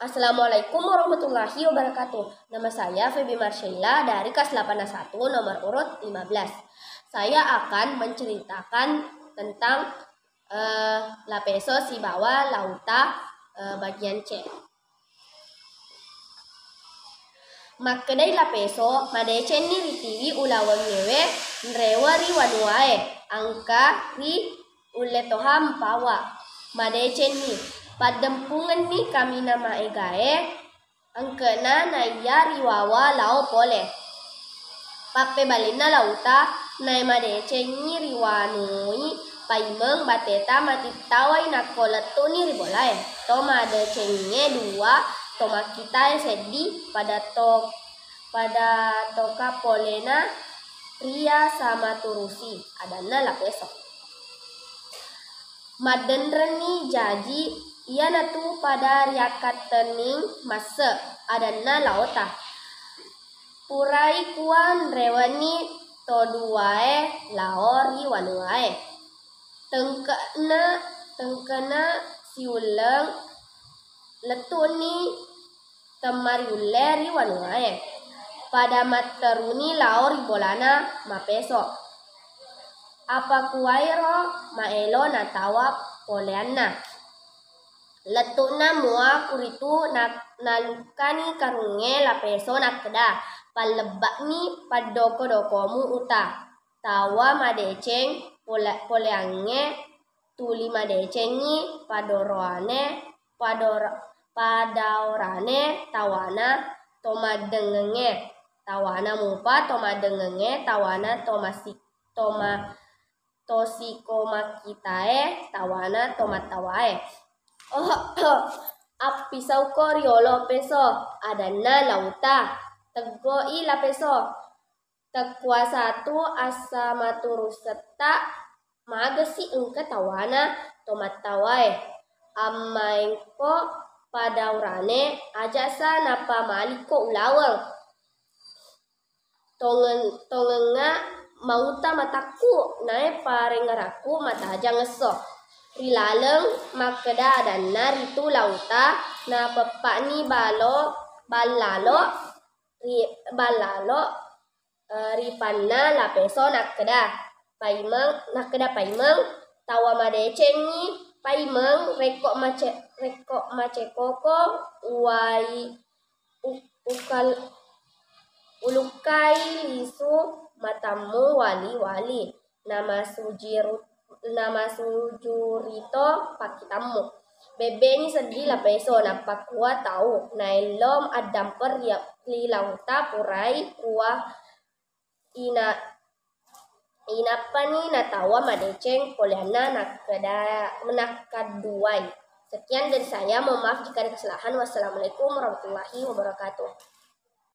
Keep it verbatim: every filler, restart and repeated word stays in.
Assalamualaikum warahmatullahi wabarakatuh. Nama saya Feby Marshella dari kelas delapan A satu nomor urut lima belas. Saya akan menceritakan tentang, eh, La Peso sibawa La Uta, eh, bagian C. Makkedai La Peso, madecenni ritiwi ulawengngewe nrewe ri wanuae, engka ri ulle toha mpawa. Madecenni, paddempungenni kaminang maegae, engkana naiya riwawa lao pole. Pappebalinna La Uta, nae madecengngi riwanui paimeng bateta matittawai nakko lettu'ni ri bolae. To madecengnge dua, to makkitae seddi, pada to, pada toka polena ria samaturusi, adanna La Peso. Maddenrenni jaji iyanatu pada riakkattening masse, adanna La Uta. Purai kuwa nrewenni to duae lao ri wanuae. Tengkena, tengkena siulleng lettu'ni temmariulle ri wanuae. Pada matteruni lao ri bolana mapeso. Apa kuwairo maelo natawa poleanna. Lettu'na mua kuritu na-, nalukkani karungnge La Peso nakkeda, pallebba'ni paddoko-dokomu Uta. Tawa madeceng pole-, poleangnge tuli madecengngi padoroane, pador-, padaorane tawana to maddengengnge, tawana mupa to maddengengnge, tawana to masi-, to ma-, to siko makkitae, tawana to mattawae. Appisauko riolo Peso, adanna La Uta. Teggo'i La Peso. Tekkuasatu asa maturusetta, magasi engka tawana to mattawae. Ammaengko padaurane, ajasa napamalikko ulaweng. Tongen-, tongengnga mauta matakku, nae parengerakku matajang esso. Ri laleng makkeda adanna ritu La Uta, napeppa'ni balo, ballalo, ri-, ballalo, eh, ripanna La Peso nakkeda paimeng, nakkeda paimeng, tawa madecengngi paimeng, rekko mace-, rekko macekoko uwai u-, ukal-, ulukkai lisu matammu wali-wali, namasujiru-, namasujurito pakkitammu. Bebbeni seddi La Peso, nappakua tau, naello addampeng ri, ri La Uta purai kua ina-, inappani natawa madeceng poleanna nakkeda-, nakkaduai. Sekian dari saya, mohon maaf jika ada kesalahan. Wassalamualaikum warahmatullahi wabarakatuh.